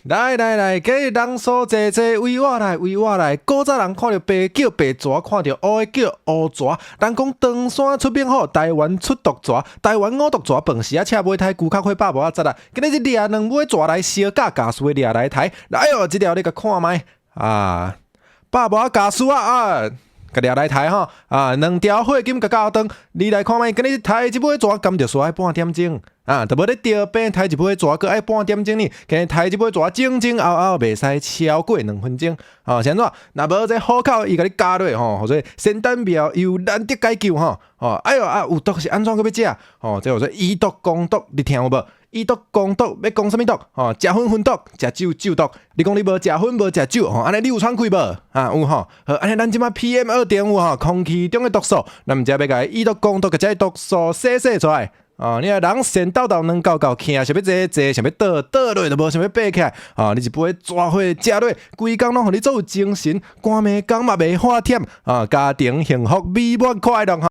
來來來來，今日人數濟濟，為我來，為我來。古早人看著白叫白蛇，看著烏的叫烏蛇。人講唐山出猛虎，台灣出毒蛇。台灣五毒蛇飯時仔車尾胎，龜殼火百無仔節啦。今日這掠兩尾蛇來相佮咬蠱的掠來刣。哎喲，這條你共看覓啊？百無仔咬蠱啊啊！共掠來刣吼啊！兩條血金共咬斷，你來看覓？今日刣一尾蛇，敢著煞愛半點鐘啊！著無咧著病，刣一尾蛇，閣愛半點鐘呢？今日刣一尾蛇，前前後後袂使超過2分鐘。哦，是按怎？若無這虎口，伊共你咬落吼，所以仙丹妙藥難得解救吼。哦，哎喲啊，有毒是按怎閣欲食？吼，這叫做以毒攻毒，你聽有無？以毒攻毒，欲攻啥物毒？吼，食薰薰毒，食酒酒毒。你講你無食薰無食酒，吼，按呢你有喘氣無？啊，有吼。好，按呢咱這馬 PM 2.5吼，空氣中的毒素，咱毋知欲共以毒攻毒，共這个毒素洗洗出來。哦，你若人善鬥鬥軟厚厚，徛想欲坐坐，想欲倒倒落就無想欲爬起來。哦，你一杯蛇火食落，規工攏予你足有精神，趕暝工嘛袂喊忝。啊，家庭幸福美滿快樂。